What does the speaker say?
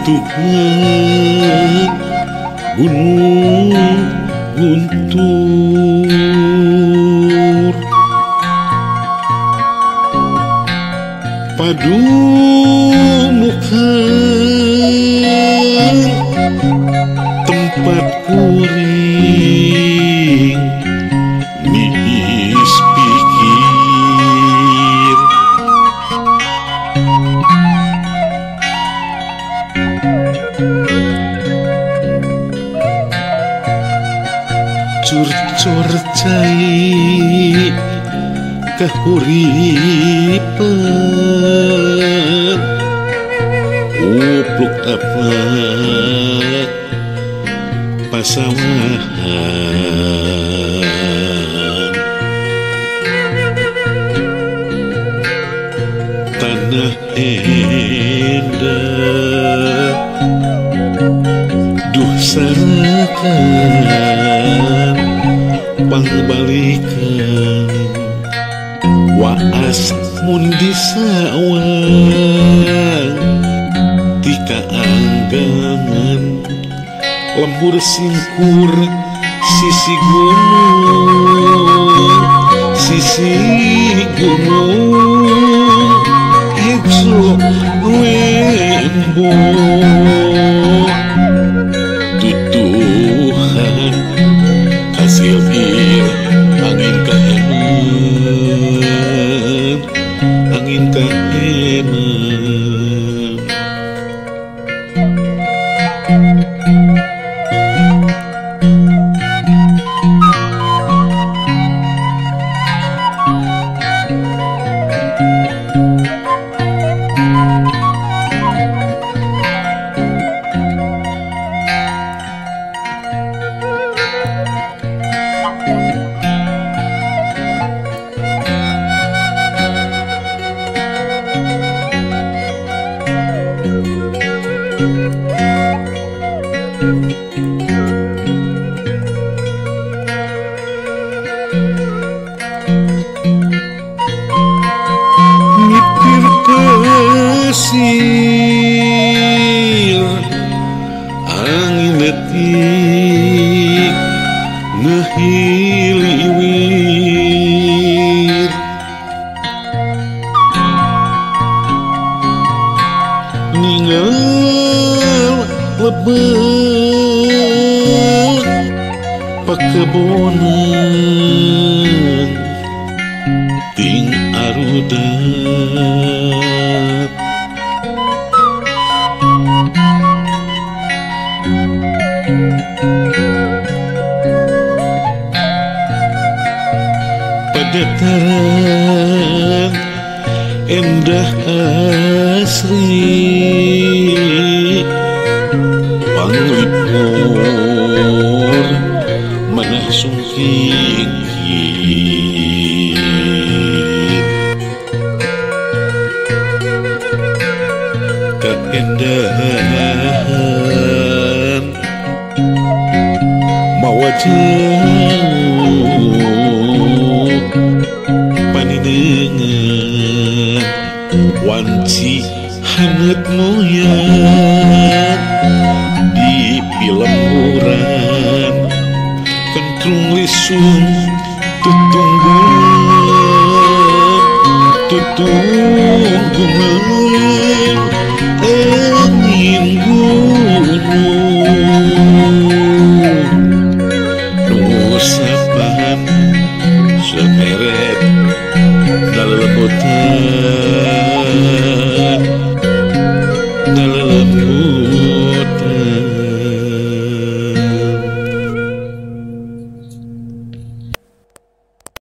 Tutuhan gunung guntur padumukan tempat kuring niis pikir curcor cai kahuripan upluk tapak pasawahan tanah endah duh sarakan pangbalikan waas mun di sawang tika anggangan lembur singkur sisi gunung hejo wembo tutuhan kasilpir angin kaeman angin kaeman. Nipir pasir angin letik ngehiliwir ninggal lebet pekebonan ting arudat padataran endah asri panglipur manah sungkingkit kaendahan mawa jauh paninengan wanci hangat moyat di pilemburan kentrung lisung tutung bulan tutung gumelang angin gunung nusapan semeret dalembutan.